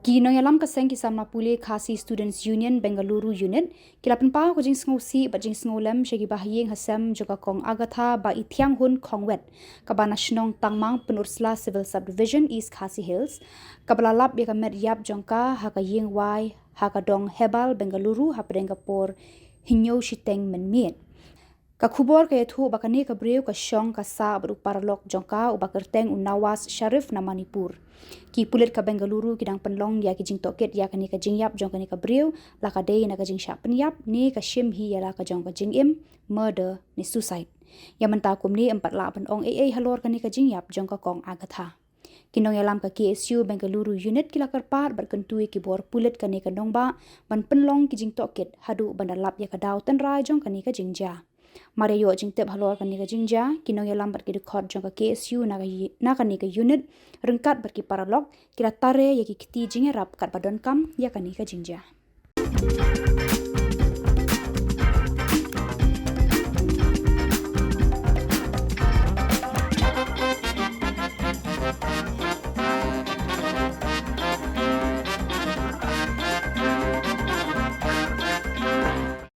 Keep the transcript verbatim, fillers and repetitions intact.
Ki nongïalam ka seng ki samla pule Khasi Students Union Bengaluru Unit ki la pynpaw ka jingsngewsih bad jingsngewlem sha ki bahaïing hasem jong ka Kong Agatha Baithianghun Khongwet, kaba na shnong Tangmang, Pynursla Civil Subdivision, East Khasi Hills, kaba la lap ïa ka met ïap jong ka ha ka ïing wai ha ka dong Hebbal, Bengaluru, hapdeng ka por hynñiew shiteng mynmiet. Ka khubor ka ïathuh ba kane ka briew ka shong ka sah bad u paralok jong ka uba kyrteng u Nawaz Sharif na Manipur. Ki pulit ka Bengaluru ki dang pynlong ïa ki jingtohkit ïa kane ka jingïap jong kane ka briew, la ka dei na ka jingshah pynïap ne ka shim hi ïa la ka jong ka jingim, murder ne suicide. Ïa mynta kumne ym pat lah ban ong ei ei halor kane ka jingïap jong ka Kong Agatha. Ki nongïalam ka K S U Bengaluru Unit ki la kyrpad bad kyntu ïa ki bor pulit kane ka nongbah ban pynlong ki jingtohkit haduh ban da lap ïa ka daw tynrai jong kane ka jingjia. Mar ïa ïoh jingtip halor kane ka jingjia, ki nongïalam bad ki dkhot jong ka K S U na ka yi-, na kane ka unit, ryngkat bad ki paralok, ki la tare ïa ki kti jingïarap katba donkam ïa kane ka jingjia.